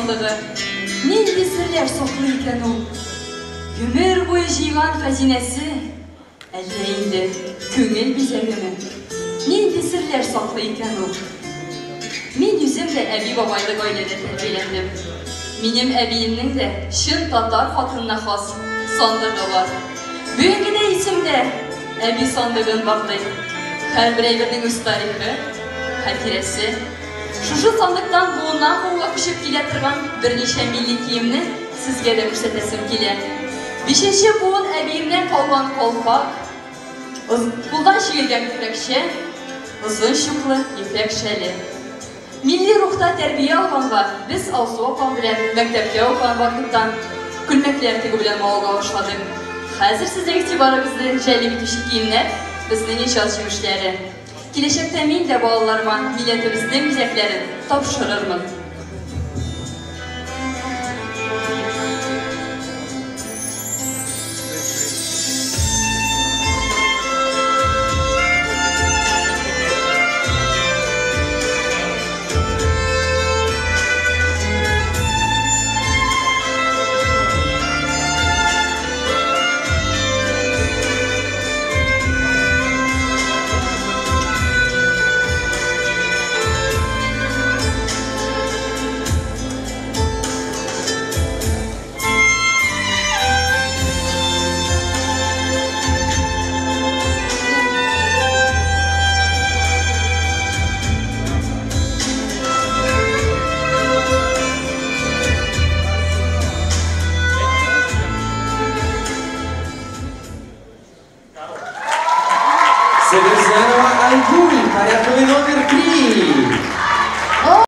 сандыгы. Нинди серләр саклый икән ул? Гомер буе җыйган хәзинәсе, әллә инде күңел бизәгеме? Нинди серләр саклый икән ул? Мин үзем дә әби-бабайлы гаиләдә тәрбияләндем. Минем әбиемнең дә чын татар хатынына хас сандыгы бар. Бүгенге дә исемдә, әби сандыгын барлый. Һәрбер әйбернең үз тарихы, хатирәсе. Шушы сандыктан буыннан буынга күчеп килә торган берничә милли киемне сезгә дә күрсәтәсем килә. Бишенче буын әбиемнән калган калфак, кулдан чигелгән күлмәкчә, озын чуклы ефәк шәле. Милли рухта тәрбия алганга, без Алсу апам белән мәктәптә укыган вакыттан күлмәкләр тегү белән мавыга башладык. Хәзер сезнең игътибарыгызны җәлеп итүче киемнәр, безнең иҗат җимешләре. Киләчәктә мин дә балаларыма милләтебезнең бизәкләрен тапшырырмын. Северзянова Айгуль, порядковый номер.